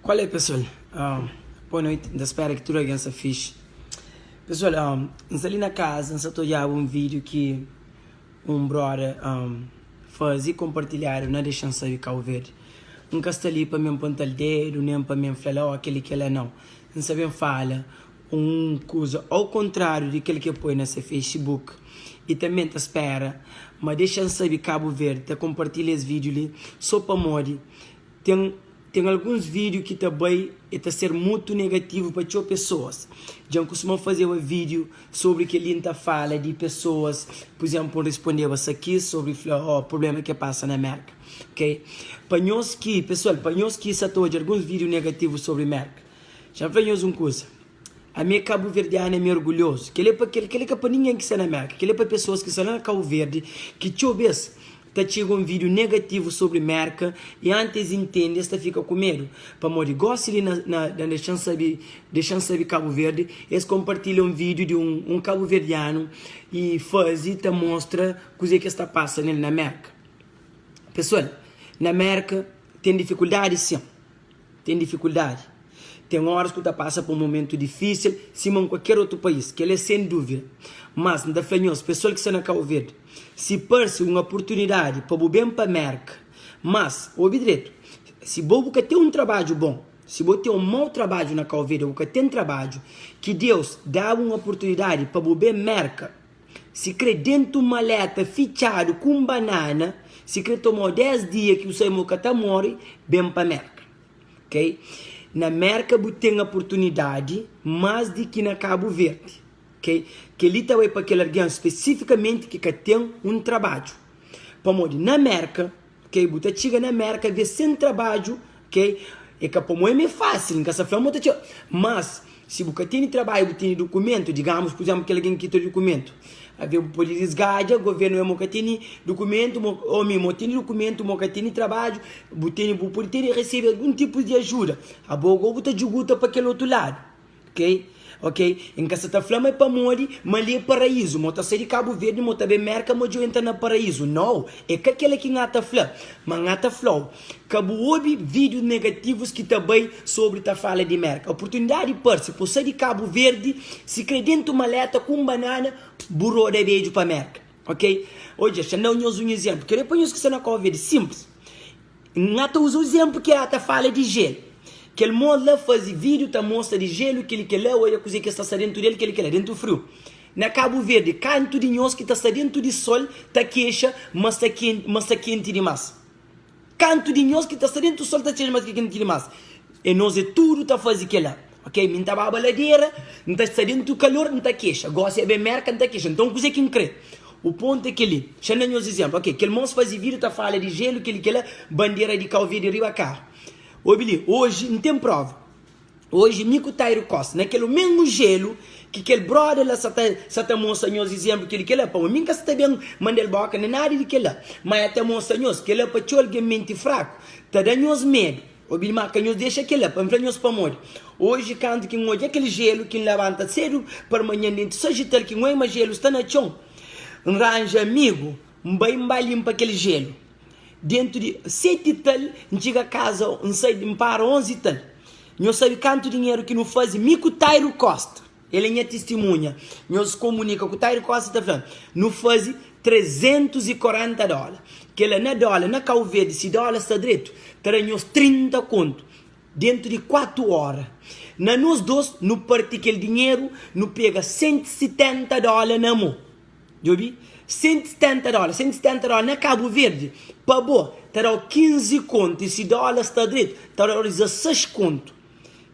Qual é pessoal? Boa noite, N ta spera ki tudu algen sta fixe. Pessoal, N sta li na kaza, N sta ta odjaba un vídeo ki un brother faze i konpartilhadu na Dexa-m Sabe Cabo Verde. N ka sta li pa mi N ponta-l dedu, nen pa mi N fla-l oh kel-li kel-la, nau. N sta ben fala un kuza au kontráriu di kel ki el poi na se Facebook i tanbe N ta spera ma Dexa-m Sabe Cabo Verde ta konpartilha es vídeo li so pamodi Ten ten alguns vídiu ki ta bai e ta ser mutu negativu pa txeu pesoas. Dja N kustuma fazeba vídiu sobri kel-li, N ta fala di pesoas, pur izénplu, N respondeba Sakis sobri fla, oh, prubléma ki el pasa na Mérka. Ok? Pa nhos ki, pesoal, pa nhos ki sa ta odja alguns vídiu negativu sobri Mérka, xa N fla nhos un kuza, ami é kabuverdianu, ami é orgulhozu. Kel-li é pa kel, kel-li ka pa ningen ki sta na Mérka, kel-li é pa pesoas ki sta la na Kabu Verdi ki txeu bês ta txiga un vídiu negativu sobri Mérka i antis es intende es ta fika ku medu pamodi gósi li na na dexa-m sabe dexa-m sabe Kabu Verdi es konpartilha un vídiu di un un kabuverdianu i faze ta mostra kuzê ki es ta pasa nel na Mérka pesoal na Mérka ten difikuldadi sin. Ten difikuldadi. Ten óras ku ta pasa pa un momentu difísil, sima un kualker otu país. Kel-li é sen dúvida. Mas, N ta fla nhos, pesoal ki sta na Kau Verdi, si parse un oportunidadi pa bu ben pa Mérka, mas, obi dretu, si bo bu ka ten un trabadju bon, si bo ten un mau trabadju na Kau Verdi ô bu ka ten trabadju, ki Deus da-bu un oportunidadi pa bu ben Mérka, Si kre dentu un maleta fitxadu ku un banana, si kre tomau 10 dia ki bu sabe ma bu ka ta more, ben pa Merka. Ok? Na Merka bu ten aportunidadi mas di ki na Kabu Verdi. Ok? Kel-li ta bai pa kel algen spesifikamenti ki ka ten un trabadju. Pamodi na Merka, Ok bu ta txiga na merka ve sen trabadju ok e ka pamo e me fasil nka sa fla mo ta txiga mas si bu ka teni trabadju bu teni dukumentu digamus pur izemplu kel algen ki ta dukumentu ave bu podi disgadja governu e mo ka teni dukumentu mo omi mo teni dukumentu mo ka teni trabadju bu teni bu podi teni resebe algun tipu di ajuda abo go bu ta djuguta pa kel otu ladu. Ok ok N ka sa ta fla ma é pamodi ma li é paraízu Mo ta sai di Kabu Verdi mo ta ben Merka mo dja entra na paraízu No é ka kela ki N ata fla Ma N ata fla-u ka bu obi vídius negativus ki ta bai sobri ta fala di Merka Oportunidadi parse pa bu sai di Kabu Verdi si kre dentu maleta ku un banana bu roda bedju pa Merka Ok Odja xa N da-u nhos un izénplu Kel-li é pa nhos ki sta na Kabu Verdi Sinplis. N ata uza izénplu ki ata fala di jelu. Kel mos la faze vídiu ta mostra di jelu kel-li kel-la, odja kuzê ki sta sta déntu di el kel-li kel-la, déntu friu. Na Kabu Verdi, kantu di nhos ki ta sta déntu di sol ta kexa ma sta kenti, ma sta kenti dimás? Kantu di nhos ki ta sta déntu sol ta kexa ma sta kenti dimás? E nos é tudu ta faze kel-la. Ok, mi N ta baba ladera, N ta sta dentu kalor, N ta kexa. Gosi é ben Merka, N ta kexa. Nton, kuzê ki N krê? U pontu é kel-li. Xa N da nhos izénplu. Ok, kel mos faze vídiu ta fala di jelu, kel-li, kel-la, bandera di Kau Verdi riba karu. Obi li, oji N ten prova. Oji mi ku Tairu Costa, na kel mesmu jelu ki kel brother la sa ta sa ta mostra nhos izénplu kel-li, kel-la, pamodi mi N ka sta ben manda-l boka nen nada di kel-la. Ma el ta mostra nhos kel-la pa txeu algen menti fraku, ta da nhos medu. Obi ma ka nhos dexa kela pa N fla nhos pamodi. Oji kantu ki N odja kel jelu ki N labanta sedu parmanhan dentu sajital ki N oi ma jelu sta na txon, N ranja amigu N bai N ba linpa kel jelu. Dentu di seti tal N txiga kaza N sai N para onzi tal. Nhos sabi kantu dinheru ki nu fazi mi ku Tairu Costa. El é nha tistimunha. Nhos komunika ku Tairu Costa ta fla, Nu faze 340 dóla. Kel-la na dóla, na Kau Verdi, si dóla sta dretu, ta da nhos 30 kontu dentu di 4 óra. Na nos dos, nu parti kel dinheru, nu pega 170 dóla na mô. Djobi? 170 dóla, 170 dóla na Kabu Verdi, pa bo, ta da-u 15 kontu. I si dóla sta dretu, ta da-u 16 kontu.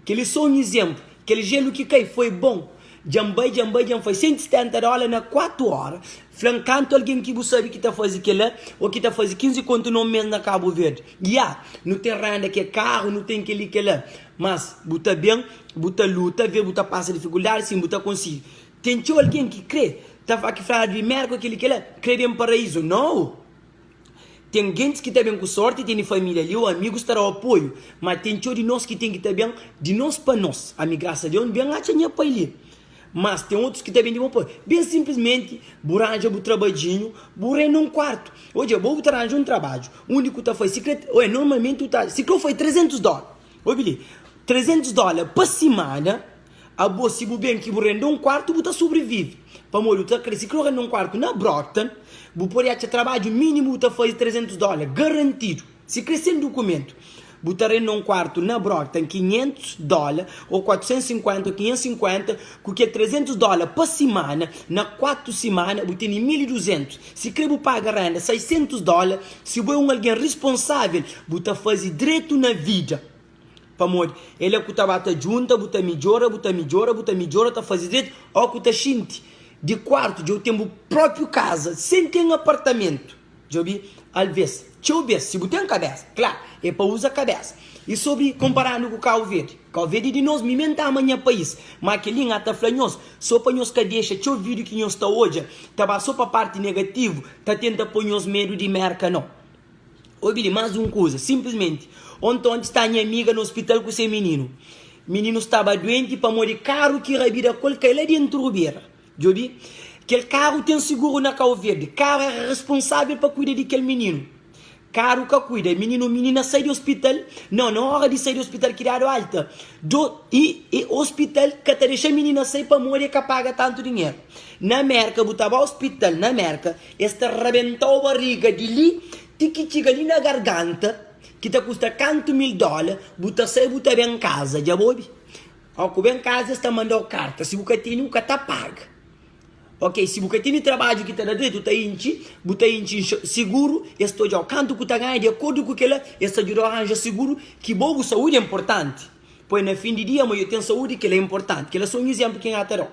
Kel-li sô un izénplu. Kel jelu ki kai foi bon. Dja N bai, dja N bai, dja N fai 170 dóla na 4 óra. Fla-m kantu algen ki bu sabe ki ta faze kel-la ô ki ta faze 15 kontu na un mês na Kabu Verdi. Ya, nu ten renda ki é karu, nu ten kel-li, kel-la. Mas bu ta ben, bu ta luta, vê bu ta pasa difikuldadi, sin bu ta konsigi. Ten txeu algen ki krê ta fla ki fladu di Mérka kel-li, kel-la, krê ben paraízu. Nau! Ten gentis ki ta ben ku sorti, tene família li ô amigus ta da-u apoiu. Má ten txeu di nos ki ten ki ta ben di nos pa nos. Ami, grasa Deus, N ben atxa nha pai li. Mas ten otus ki ta ben di bo pai. Ben sinplismenti bu ranja bu trabadjinhu, bu renda un kuartu. Odja, bo bu ta ranja un trabadju undi ku ta fai, si kre, oi, normalmenti bu ta, si kre bu fai 300 dóla. Obi li, 300 dóla pa simana, abo si bu ben ki bu renda un kuartu bu ta sobrivive. Pamodi bu ta kre, si kre renda un kuartu na Brockton, bu pode atxa trabadju minimu bu ta faze 300 dóla, garantidu. Si kre sen dukumentu, bu ta renda un kuartu na Brockton 500 dóla ô 450 ô 550, ku kel 300 dóla pa simana, na 4 simana bu tene 1200. Si kre bu paga renda 600 dóla, si bo é un algen risponsável, bu ta faze dretu na vida. Pamodi el é ku ta ba ta djunta, bu ta midjora, bu ta midjora, bu ta midjora, ta faze dretu, ó ku ta xinti di kuartu dja bu ten bu própiu kaza, sen ten apartamentu. Djobe, alvês, txeu bês, si bu ten kabésa, klaru, é pa uza kabésa. I sobri konparandu ku Kabu Verdi, Kabu Verdi é di nos, mi mê N ta ama nha país, má kel-li N ta fla nhos, sô pa nhos ka dexa txeu vídiu ki nhos ta odja ta ba sô pa párti negativu, ta tenta poi nhos medu di Mérka, nau. Obi li más un kuza, sinplismenti, ontonti sta nha amiga na ospital ku se mininu. Mininu staba duenti pamodi karu ki rabida ku el kai la déntu rubera. Djobi, kel karu ten siguru na Kau Verdi. Karu era responsavel pa kuida di kel mininu. Karu ka kuida. Mininu, minina sai di ospital. Nau, na ora di sai di ospital ki dadu alta. Do, i, i ospital ka ta dexa minina sai pamodi e ka paga tantu dinheru. Na Merka, bu ta ba ospital na Merka, es ta rabentau bariga di li ti ki txiga li na garganta, ki ta kusta kantu mil dola, bu ta sai bu ta ben kaza. Dja bu obi? Ó ku ben kaza es ta mandau karta si bu ka tene bu ka ta paga ok si bu ka tene trabadju ki ta da dretu ta intxi bu ta intxi siguru es ta odjau kantu ku ta ganha di akordu ku kila es ta djudau ranja siguru ki bo bu saúdi é inportanti poi na fin di dia ma yo ten saúdi kila é inportanti kila so un izemplu ki N ta dau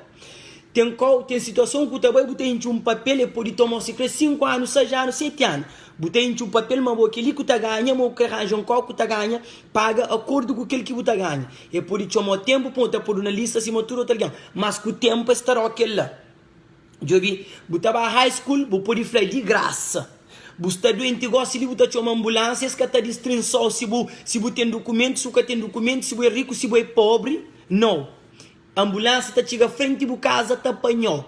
ten kau ten situason ku ta bai bu ta intxi un papel e podi tomau si kre 5 anu 6 anu 7 anu Bu ta intxi un papel ma bo kel-li ku ta ganha, ma bu kre ranja un kau ku ta ganha, paga akordu ku kel ki bu ta ganha. E pode txoma-u tenpu pa bu ta podu na lista sima tudu otu algen, mas ku tenpu es ta da-u kel-la. Djobe, bu ta ba high school, bu pode fla di grasa. Bu sta duenti gosi li, bu ta txoma anbulansia, es ka ta distrinsa-u si bu si bu ten dukumentu, si bu ka ten dukumentu, si bu é riku, si bu é pobri. Nau. Ambulânsia ta txiga frenti bu kaza ta panhau.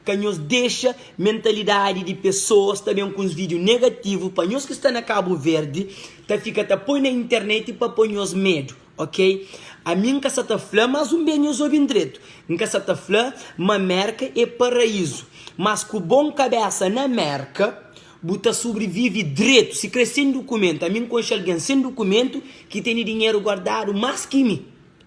Ka nhos dexa mentalidadi di pesoas ta ben ku uns vídiu negativu pa nhos ki sta na Kabu Verdi ta fika ta poi na internet pa poi nhos medu, ok? Ami N ka sa ta fla, mas un bes nhos obi-m dretu, N ka sa ta fla ma Merka é paraízu, mas ku bon kabesa na Merka bu ta subrivivi dretu, si kre sen dukumentu. Ami N konxe algen sen dukumentu ki tene dinheru guardadu mas ki mi.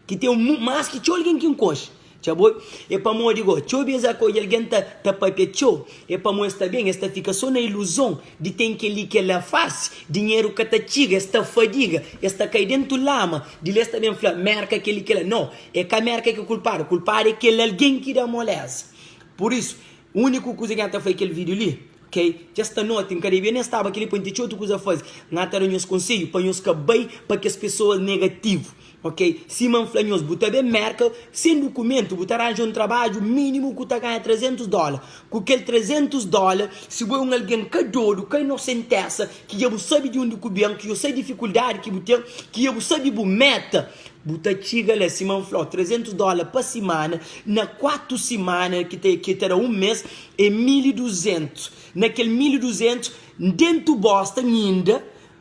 Ki ten más ki txeu algen ki N konxe. Txa bo, é pamodi go, txeu bês a ka odja algen ta ta pâpia txeu, é pamodi es ta ben, es ta fika sô na iluzon di ten kel-li, kel-la fási, dinheru ka ta txiga, es ta fadiga, es ta kai déntu lama, di la es ta ben fla, Mérka kel-li, kel-la. Nau, é ka Mérka ki é kulpadu, kulpadu é kel algen ki da moléza. Pur isu, úniku kuza ki N ta fla kel vídiu li, ok, dja sta noti, N ka debia nen staba kel-li, pa N ten txeu otu kuza faze, N ta da nhos konsedju pa nhos ka bai pa kes pesoas negativu. Ok, sima N fla nhos, bu ta ben Merka sen dukumentu, bu ta ranja un trabadju minimu ku ta ganha 300 dola. Ku kel 300 dola, si bu é un algen ka dodu, ka inosentesa, ki dja bu sabe di undi ku ben, ki dja bu sabe difikuldadi ki bu ten, ki dja bu sabe bu meta, bu ta txiga la. Sima N fla-u, 300 dola pa simana, na 4 simana, ki ta ki ta da un mes, é 1200. Na kel 1200, dentu bosta inda,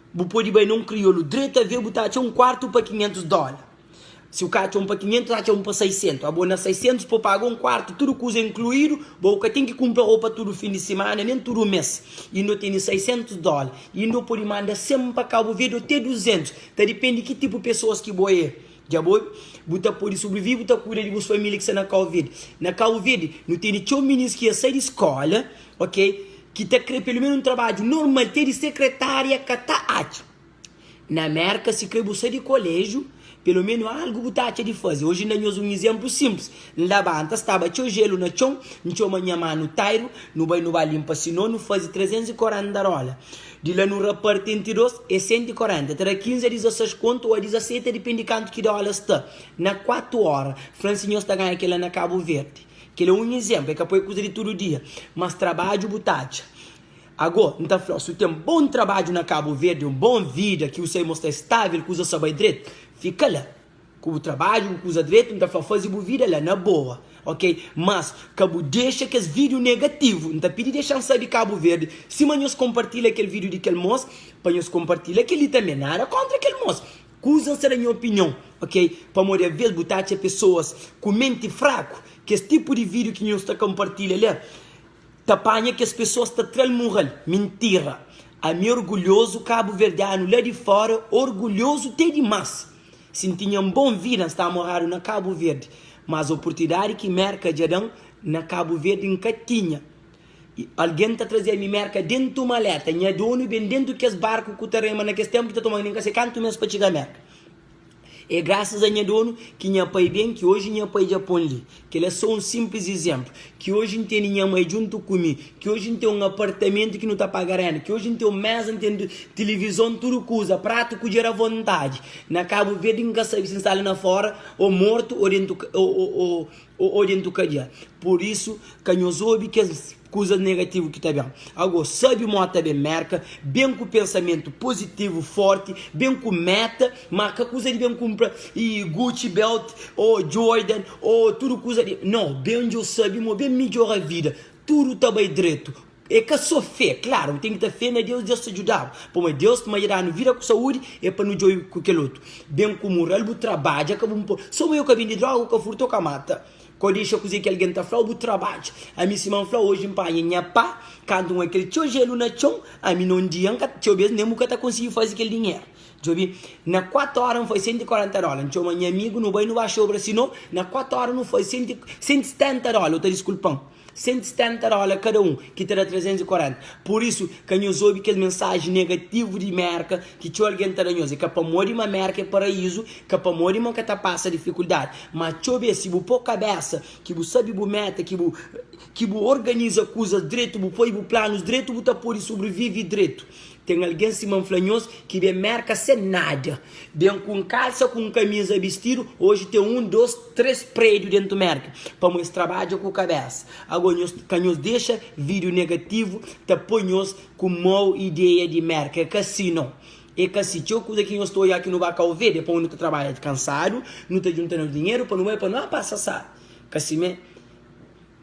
Bu pode bai na un kriolu dretu avê bu ta atxa un kuartu pa 500 dóla. Si bu ka atxa un pa 500, atxa un pa 600. Abo na 600 po paga un kuartu, tudu kuza inkluídu, bo bu ka ten ki kunpra ropa tudu fin di simana, nen tudu mês. Inda bu tene 600 dóla. Inda bu pode manda 100 pa Kabu Verdi ô te 200. Ta dipende ki tipu pesoas ki bo é. Dja bo bu ta pode sobrivive, bu ta kuida di bus família ki sta na Kabu Verdi. Na Kabu Verdi nu tene txeu minis ki ya sai di skóla, ok, ki ta kre pelu menu un trabadju normal, te di sekretária ka ta atxa. Na Mérka si kre bu sai di koléjiu, pelu menu algu bu ta atxa di faze. Oji N da nhos un izénplu sinplis, N labanta, staba txeu jelu na txon, N txoma nha manu Tairu, nu bai nu ba linpa sinó nu faze 340 róla. Di la nu raparti entri dos, é 140. Ta da 15 a 16 kontu ô a 17, dipende kantu ki dóla sta. Na 4 óra, fla-m si nhos ta ganha kel-la na Kabu Verdi. Kel-la é un izénplu, é ka poi kuza di tudu dia. Mas trabadju bu ta atxa. Agó, N ta fla-u, si bu ten bon trabadju na Kabu Verdi, un bon vida, ki bu sabe ma sta estável, kuza sta bai dretu, fika la. Ku bu trabadju, bu kuza dretu, N ta fla faze bu vida la na boa, ok? Mas ka bu dexa kes vídiu negativu. N ta pidi dexa-m sabe Kabu Verdi, sima nhos konpartilha kel vídiu di kel mos, pa nhos konpartilha kel-li tanbe. Nada kóntra kel mos. Kuza N sta da nha opinion, ok? Pamodi aves bu ta atxa pesoas ku menti fraku, kes tipu di video ki nhos ta konpartilha la ta panha kes pesoas ta tra-l mural. Mintira! Ami orgulhozu kabuverdianu la di fora orgulhozu te dimas. Si N tinha un bon vida N sta moradu na Kabu Verdi, mas oportunidadi ki Merka dja da-m na Kabu Verdi N ka tinha. Algen ta traze mi Merka dentu maleta. Nha donu ben dentu kes barku ku ta rema na kes tenpu ki ta toma nen ka se kantu mes pa txiga Merka. E grasas a nha donu ki nha pai ben ki oji nha pai dja pon li. Kel é so un sinplis izenplu. Ki oji N tene nha mai djuntu ku mi, ki oji N ten un apartamentu ki nu ta paga renda, ki oji N ten un meza, N ten tilivizon, tudu kuza, pratu, kudjer a vontadi. Na Kabu Verdi N ka sabe si N sta li na fora o mortu o dentu o Ô dentu kadia. Pur isu, ka nhos obi kes kuzas negativu ki ta ben. Ago, sabe mó ta ben Merka, ben ku pensamentu pozitivu forti, ben ku meta, ma ka kuza di ben kunpra i Gucci belt ô Jordan ô tudu kuza di. No, ben djo sabe mó ben midjora vida, tudu ta bai dretu. É ka sô fé, klaru, bu ten ki ta fé na Deus, Deus ta djuda-bu. Pamodi Deus ma dja da-nu vida ku saúdi, é pa nu djobe ku kel otu. Ben ku mural, bu trabadja, ka bu npo. Sô ma yo ka bende droga, bu ka furta ô ka mata. Ka dexa kuzê ki algen ta fla-u, bu trabadja. Ami sima N fla, oji N panha nha pá, kantu N oja kel txeu jelu na txon, ami na un dia N ka, txeu bês nen bu ka ta konsigi faze kel dinheru. Djobe, na kuatu óra N faze 140 dóla. N txoma nha amigu, nu bai nu ba xobra, sinon na kuatu óra nu faze 170 dóla, u ta diskulpa-m. 170 dóla kada un, ki ta da 340. Pur isu, ka nhos obi kes mensaji negativu di Mérka ki txeu algen ta da nhos. É ka pamodi ma Mérka é paraízu, ka pamodi ma ka ta pasa difikuldadi. Má txeu bês, si bu pô kabésa, ki bu sabe bu méta, ki bu ki bu organiza kuzas dretu, bu poi bu planus dretu, bu ta pode sobrivive dretu. Ten algen sima N fla nhos ki ben Mérka sen nada. Ben ku un kalsa ku un kamiza bistidu, oji ten un, dos, tres prédiu dentu Mérka. Pamo es trabadja ku kabésa. Ago nhos ka nhos dexa vídiu negativu ta poi nhos ku mau ideia di Mérka. É ka si nau. É ka si. Txeu kuza ki nhos ta odja ki nu ba Kau Verde é pamo nu ta trabadja kansadu, nu ta djunta nos dinheru pa nu bai pa nu a pasa sabi. Ka simé.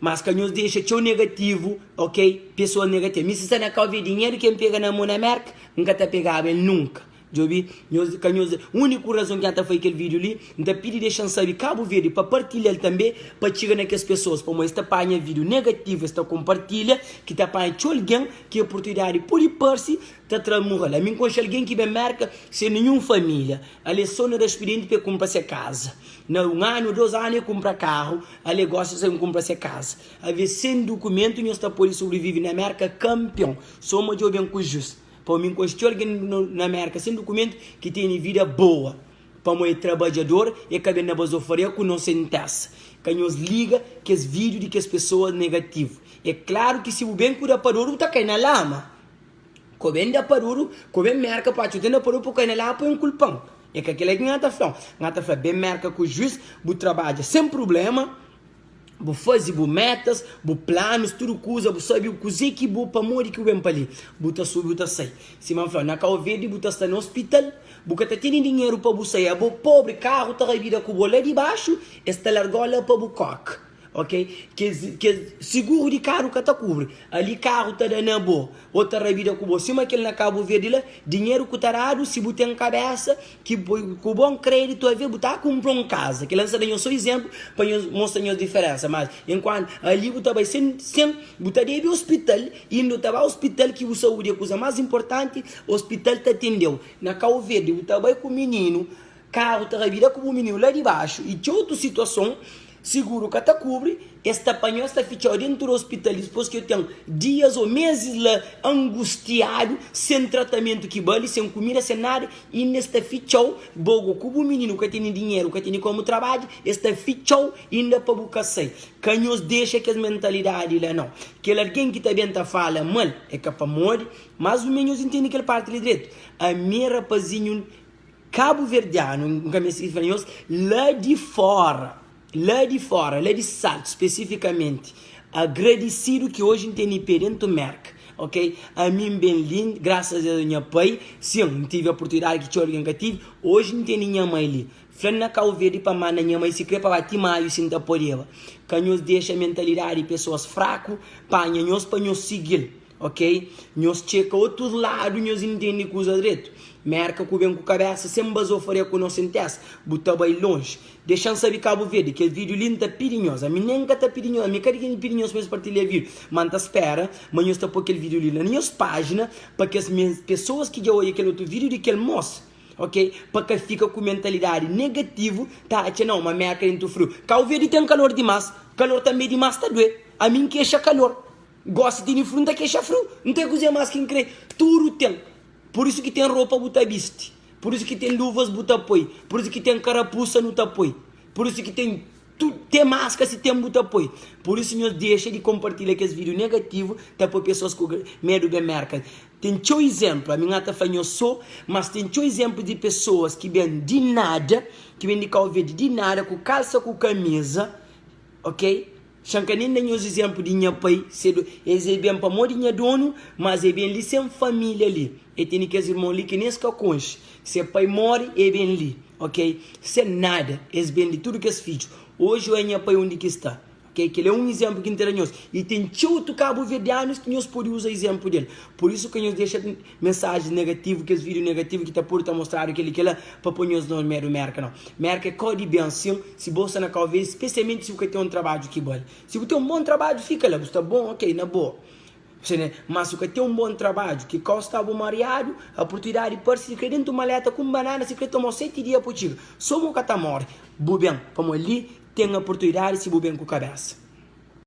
Mas ka nhos dexa txeu negativo ok pessoas negativa mi si sta na kau vê dinheiro kem pega na mo na merca nka ta pegaba el nunca djobi nhos ka nhos unico razon ki ata fai kel video li nta pidi dexan sabi cabo verde pa partilhal tambe pa txiga na kes pessoas pamo es ta panha video negativo es ta compartilha ki ta panha txeu alguen ki oportunidade podi parsi ta tra mural ami nkonxe alguen ki ben merca sem nenhum familia ale so na da expediente pa e cumpra se casa Na un anu, dos anu e kunpra karu, ale gosi sa ben kunpra se kaza. Ave sen dukumentu nhos ta pode sobrivive na Merka kanpion. So ma djo ben ku jus. Pamo mi nkonxe txeu algen na Merka sen dukumentu ki tene vida boa. Pamo e trabadjador e ka ben na bazofaria ku nosentesa. Ka nhos liga kes video di kes pesoa negativu. E klaru ki si bu ben ku rapadura bu ta kai na lama. Ko ben da paduru, ko ben Merka pa atxa ten da paduru pa kai na lama pa un kulpan. É ka kila ki N ta fla. N ta fla, ben Merka ku juiz, bu trabadja sen prublema, bu faze bu metas, bu planus, tudu kuza, bu sabe kuze ki bu, pamodi ki bu ben pa li. Bu ta subi, bu ta sai. Sima N fla, na Kau Verdi bu ta sta na ospital, bu ka ta tene dinheru pa bu sai, abo pobri, karu ta rabida ku bo la di baxu, es ta larga-u la pa bu koka. Ok kes kes seguru di karu ka ta kubri ali karu ta da na bo o ta rabida ku bo sima kel na Kabu Verdi la dinheru ku ta dadu si bu ten kabesa ki ku bon kreditu ave bu ta kunpra un kaza kila N sta da nhos so izenplu pa nhos mostra nhos diferensa mas enkuantu ali bu ta bai sen sen bu ta debe ospital inda bu ta bai ospital ki bu saudi é kuza mas inportanti ospital ta atendeu na Kau Verdi bu ta bai ku mininu Karu ta rabida ku bu mininu la di baxu i txeu otu situason siguru ka ta kubri, es ta panha-u, es ta fitxa-u dentu di ospital dipôs ki eu ten dias ô mezis la angustiadu, sen tratamentu ki bali, sen kumida, sen nada, inda es ta fitxa-u, bo go ku bu mininu ka tene dinheru, ka tene komu trabadja, es ta fitxa-u inda pa bu ka sai. Ka nhos dexa kes mentalidadi la nau. Kel algen ki ta ben ta fala mal é ka pamodi, más o menus nhos intende kel parti li dretu. Ami rapazinhu. Kabuverdianu, N ka meste fla nhos, la di fóra, la di fóra, la di Saltu spesifikamenti, agradisidu ki oji N tene pé dentu Mérka, ok? Ami N ben li, grasas a nha pai, sin, N tive oportunidadi ki txeu algen ka tive, oji N tene nha mai li. Fla-m na Kau Verdi pa manda nha mai si kre pa ba ti Maiu si N ta podeba. Ka nhos dexa mentalidadi di pesoas fraku panha nhos pa nhos sigi-l. Ok nhos txeka otus ladu nhos intende kuza dretu. Merka ku ben ku kabesa sen bazofaria ku nosentesa bu ta bai lonji. Dexa-m sabe Kabu Verdi kel vídiu li N ta pidi nhos ami nen N ka ta pidi nhos ami ka di ken ki pidi nhos pa nhos partilha vídiu ma N ta spera ma nhos ta poi kel vídiu li na nhos pájina pa kes pesoas ki dja odja kel otu vídiu di kel mos ok pa ka fika ku mentalidadi negativu ta atxa nau ma Merka dentu friu Kabu Verdi ten kalor dimas kalor tanbe dimas ta due ami N kexa kalor gosi tene friu N ta kexa friu N ten kuze mas ki N kre tudu ten. Pur isu ki ten ropa bu ta bisti, pur isu ki ten luvas bu ta poi, pur isu ki ten karapusa nu ta poi, pur isu ki ten te maska si ten bu ta poi. Pur isu nhos dexa di konpartilha kes vídiu negativu ta poi pesoas ku medu ben Merka. Ten txeu izénplu, ami N ka ta fla nhos so, mas ten txeu izénplu di pesoas ki ben di nada, ki ben di Kau Verdi di nada ku kalsa ku kamiza, ok. Xa N ka nen da nhos izénplu di nha pai sedu. Es é ben pamodi nha donu, mas é ben li sen família li. E tene kes irmon li ki nen es ka konxe. Se pai móre, e ben li, ok? Sen nada, es ben li, tudu kes fidju. Oji oja nha pai undi ki sta, ok? Kel é un izénplu ki N ta da nhos. I ten txeu otu kabuverdianus ki nhos pode uza izénplu di el. Pur isu, ka nhos dexa Mensajis negativu, kes vídiu negativu ki ta podu ta mostradu kel-li kel-la pa poi nhos na medu Merka nau. Merka é kau di ben sin si bo sta na kau verdi, spesialmenti si bu ka ten un trabadju ki bali. Si bu ten un bon trabadju fika la, bu sta bon ok na boa. Mas si bu ka ten un bon trabadju ki kau sta bu mariadu, oportunidadi parsi si kre dentu maleta ku un banana si kre tomau 7 dia pa bu txiga, so bu ka ta mori, bu ben pamodi li ten oportunidadi si bu ben ku kabesa.